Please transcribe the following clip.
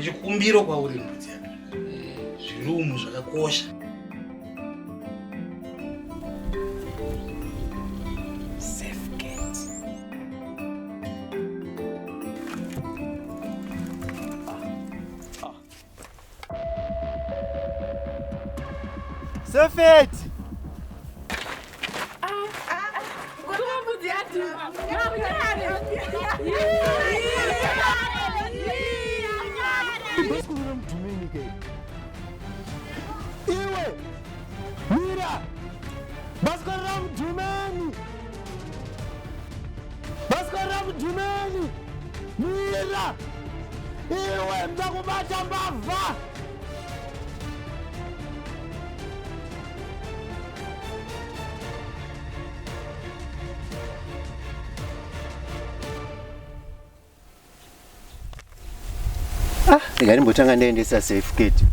Ndine chikumbiro kwauri mbudzi yako. Zviri umu zvakakosha. Sefeti! Iwe! Mira! Bhasikoro ramudhumeni! Bhasikoro ramudhumeni! Mira! Iwe ndakubata mbavha! Ah, ndingarimbotanga ndaendesa safe gate.